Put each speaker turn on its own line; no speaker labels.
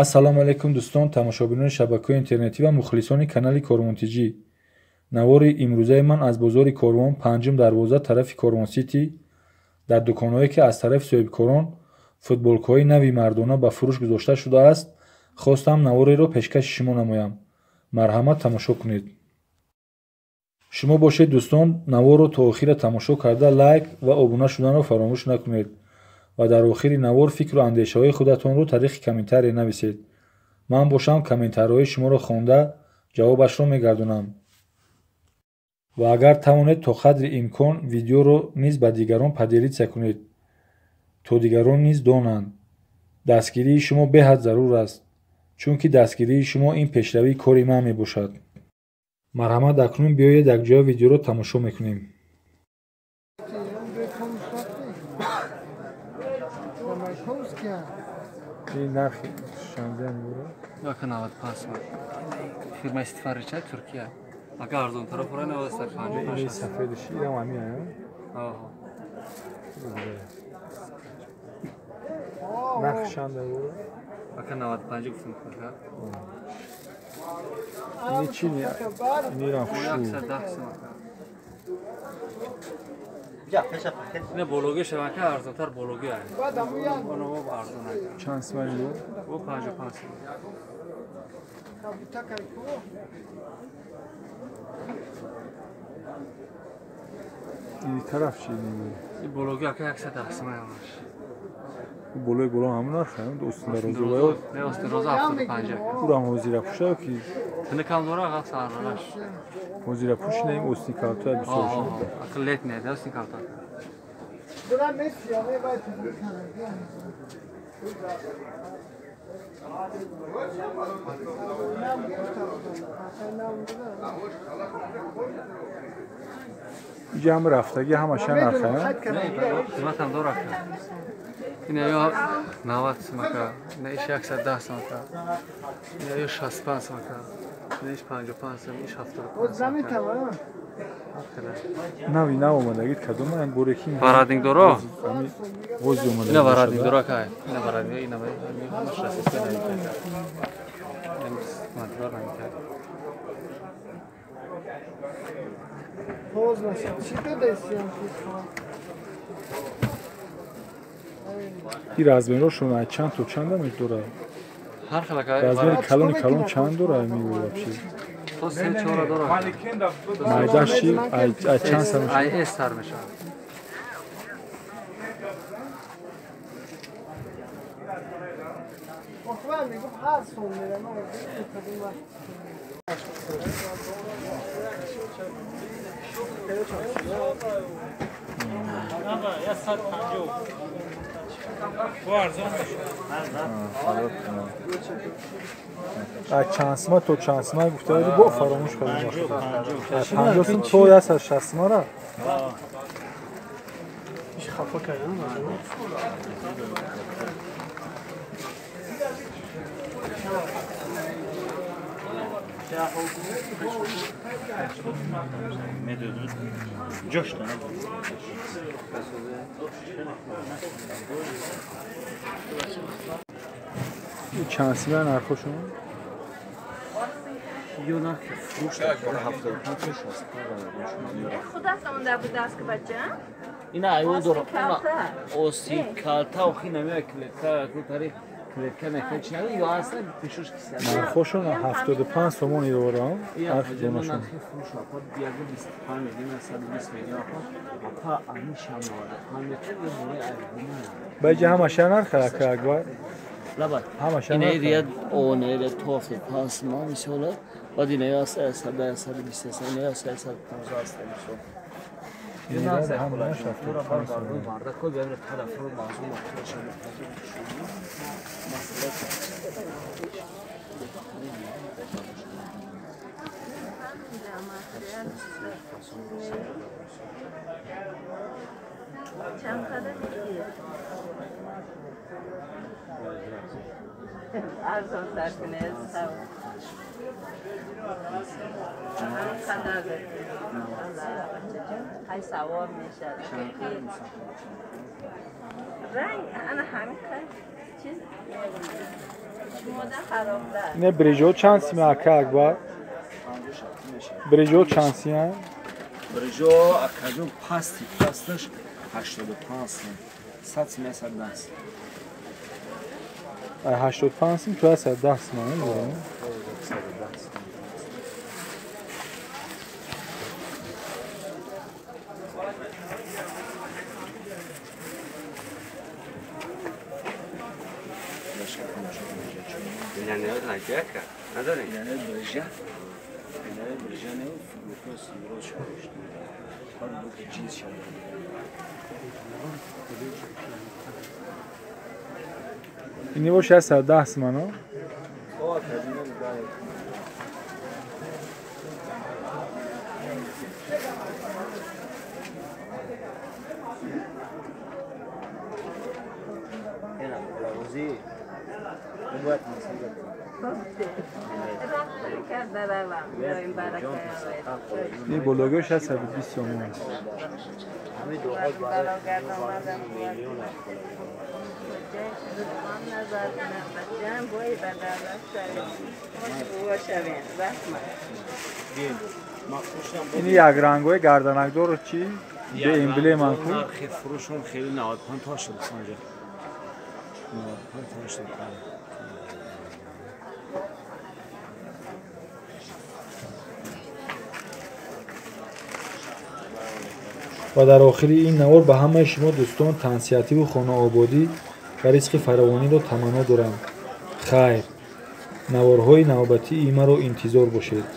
Ассалому алайкум дӯстон, тамошобинони шабакаҳои интернетӣ ва мухлисони канали Корвон ТЖ. Навори имрӯзаи ман аз бозори Корвон, панҷум дарвоза, тарафи Корвон Сити, дар дуконҳое ки аз тарафи соҳибкорон футболкаҳои нави мардона ба фурӯш гузошта шудааст, хостам навореро пешкаши шумо намоям. Марҳамат, тамошо кунед. Шумо бошед дӯстон, наворро то охира тамошо карда, лайк ва обуна шуданро фаромӯш накунед ва дар охири навор фикру андешаҳои худатонро тариқи комментария нависед. Ман бошам комментариҳои шуморо хонда ҷавобашро мегардонам. Ва агар тавонед, то қадри имкон видеоро низ ба дигарон поделиться кунед, то дигарон низ донанд. Дастгирии шумо беҳад зарур аст, чунки дастгирии шумо ин пешравии кори ман мебошад. Марҳамат, акнун биёед якҷоя видеоро тамошо мекунем. Нархи шанза мебурад?
Яка 95 сом. Фирмаи Стифарича, Туркия. Ака арзонтара фура 95.
Ин сафедаш ирам ҳамин ая?
Аҳа.
Нархи шанда мебурад?
Ака 95 гуфтам кунка.
Ини чи инирам хушу?
110 сом ака. Не бологи шавака арзонтар бологи ай. Оно арзон ай.
Чанд сом ин?
О 55 сом.
Ин тараф чи ин?
Ин бологи ака 110 сом ай ҳамаш.
Болои боло ҳамон нарх ай, остин дароза ва
не остин роза 75 ака.
Урам ҳозира пӯша ки
тини кам дора ға сарнаш.
Ҳозира пӯш не остин калта бисёр шуд.
Ака лет не, остин калта.
Иҷа ҳам рафтагӣ ҳамаша нарх ай?
Қиматам дора ака. Ина ё 90 сом ака, ина иш 110 сом ака, ина ё 65 сом ака, ина иш 55 сом, иш 75 сом ака.
Нави нав омадагид кадом ай бореки?
Варадингдоро?
Вози омадагид.
Ина варадингдоро ака, ина варадинг, ина ҳамаш расиста нави ака. Ин мадвар нави ака.
Ин размерҳошон аз чанд то чанд ам дорад?
Ҳар хел ака.
Размери калони калон чанд дорад мебурад чи?
То 3-4 дорад.
Майдаш чи? Аз чанд сар мешавад?
Ай С сар мешавад.
Аз чанд сима то чанд сима гуфта будӣ, бо фаромӯш кардам. Аз 50 сум то 160 симара? Чанд сима нархошон?
Ё нархи фурӯш 75 то 65.
Худат онда будаст ки бача?
Ина айвон дора. Оси калта охи намея клетка, ку тари клетка нека чи ё аслан пешош киса.
Нархошон 75 сомон идора, нархи донашон.
Нархи фурӯш апа 125 миллион, 120 миллион апа. Апа ами шамода. Ҳамеша бораи айвон.
Баҷа ҳамаша нарх ака акбар?
Лабат.
Ҳамаша
нарх.
Ина
рият о не рият то 75 сомон мисола. Баъд ина ё 100 120 ина ё 115 аст мисол.
Арзон сар кунед. Ҳай савоб мешавад. Ранг ана ҳамин чиз.
Ине брижо чанд сима ака Акбар? Брижо чанд сима?
Брижо акаҷон пасти пасташ 85 сим. 100 сим 110 сим.
85 сим то 110 сим, не?
110 сим.
Ини боша 110 симано? Ин бологиҳо 620 сомон аст. Ин якрангҳои гарданакдорро чӣ? Бе эмблема ку?
Нархи фурӯшон хеле 95 то 85. 95 то 85.
Ва дар охири ин навор ба ҳамаи шумо дӯстон тансиҳативу хонаободӣ ва ризқи фаровониро таманно дорам. Хайр, наворҳои навбатии маро интизор бошед.